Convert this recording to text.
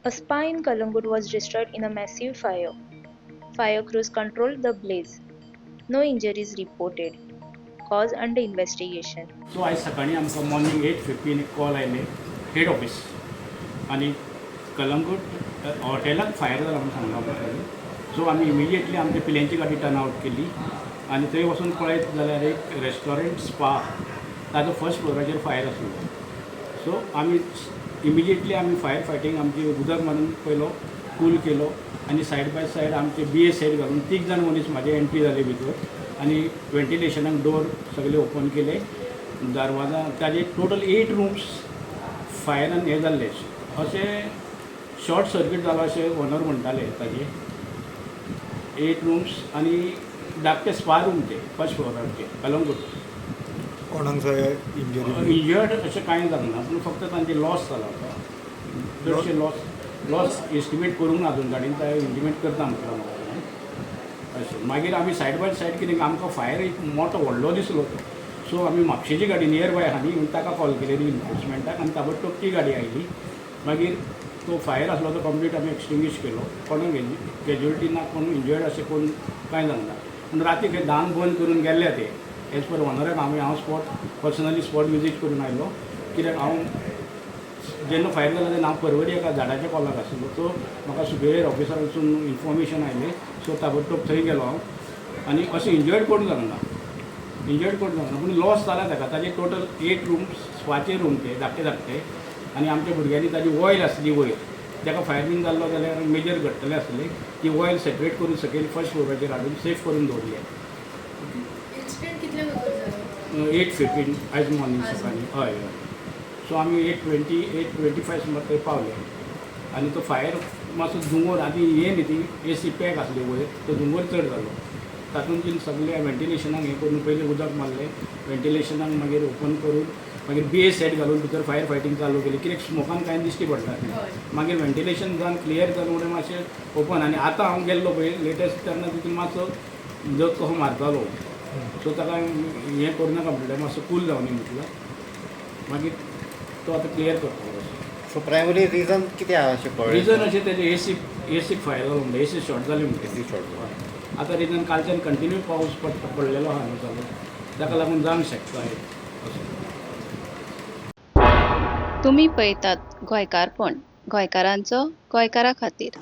A spa in Calangute was destroyed in a massive fire. Fire crews controlled the blaze. No injuries reported. Cause under investigation. So आयज सकाळीं आमकां morning 8:15 एक call आयले head office आनी Calangute हॉटेलाक fire जाला म्हणून सांगला आमकां. सो आमी इमिजिएटली आमच्या पिल्यांची गाडी टर्न आवट केली आनी थंय वचून पळयत जाल्यार एक रेस्टॉरंट स्पा, ताजो फर्स्ट फ्लोराचेर फायर आसलो. सो आमी इमिजिएटली आमी फायर फायटींग आमची उदक मारून पयलो कूल केलो आनी सायड बाय सायड आमचे बी ए सेट घालून तीग जाण मनीस म्हाजे एंट्री जाले भितर आनी वेंटिलेशनाक डोर सगळे ओपन केले, दरवाजा. ताजे टोटल एट रुम्स फायरान हें जाल्ले. अशें शॉर्ट सर्कीट जालो अशें ओनर म्हणटाले. ताजे एट रुम्स आनी धाकटे स्पा रूम ते फर्स्ट फ्लोराचे, कलंगूट. कोणाक इंजरी? इंजर्ड अशें कांय जालें ना, पूण फक्त तांचे लॉस जाला. आतां चडशे लॉस एस्टिमेट करूंक ना अजून. गाडयेन ते इंटिमेट करता म्हटलां म्हाका अशें. मागीर आमी सायड बाय सायड, कितें आमकां फायर एक मोटो व्हडलो दिसलो तो. सो आमी म्हापशेची गाडी नियर बाय आहा न्ही म्हणून ताका कॉल केले रिइन्फोर्समेंटाक आनी ताबडतोब ती गाडी आयली. मागीर तो फायर आसलो तो कंप्लीट आमी एक्सटिंग्विश केलो. कोणाक कॅज्युअलिटी ना, कोण इंजर्ड अशें कोण कांय जालें ना. पूण राती खंय धांक बंद करून गेल्ले ते एज पर ओनराक. हांव हांव पर्सनली स्पॉट विजीट करून आयलो, कित्याक हांव जेन्ना फायर जाला तेन्ना हांव परवरी एका झाडाच्या कॉलाक आशिल्लो. सो म्हाका सुपिरियर ऑफिसरासून इन्फॉर्मेशन आयलें. सो ताबडतोब थंय गेलो हांव आनी अशें इंजर्ड कोण जालें ना, इंजर्ड कोण जालें ना, पूण लॉस जाला ताका. ताजे टोटल एट रूम्स, स्पाचे रूम ते धाकटे धाकटे आनी आमच्या भुरग्यांनी ताजी ऑयल आसली वयर, ताका फायर बीन जाल्लो जाल्यार मेजर घडटलें आसलें. ती ऑयल सेपरेट करून सकयल फर्स्ट फ्लोराचेर हाडून सेफ करून दवरली. इन्सिडेंट कितल्यांक occur जालो? 8:15 आयज मॉर्निंग. आयज. सकाळीं, हय हय. सो आमी 8:20, 8:25 सुमार थंय पावले आनी तो फायर मातसो धुंवोर आनी हें न्ही, ती ए सी पॅक आसली वयर, तो धुंवोर चड जालो. तातूंत तीन सगळे वेंटिलेशनाक हें करून पयलीं उदक मारलें वेंटिलेशनाक, मागीर ओपन करून मागीर बी ए सेट घालून भितर फायर फायटींग चालू केली, कित्याक स्मोकान कांय दिश्टी पडटा. मागीर वेंटिलेशन जावन क्लियर जालें म्हणून मातशें ओपन. आनी आतां हांव गेल्लो पळय लेटस्ट, तेन्ना तितून मातसो उदक कसो मारतालो. सो ताका हें करूं नाका म्हटलें, मातसो कूल जावनी म्हटलं. मागीर तो आतां क्लियर करतलो अशें. सो प्रायमरी रिजन कितें आहा अशें कळ्ळें? रिजन अशें तेजें एसीक फायर जालो म्हणटा, एसी शॉर्ट जाली म्हणटा. एसी शॉर्ट जाली. हय. आतां रिजन कालच्यान कंटिन्यू पावस पडटा, पडलेलो आहा न्हू चालू, ताका लागून जावंक शकता हे अशें. तुमी पळयतात गोंयकारपण, गोंयकारांचो गोंयकारा खातीर.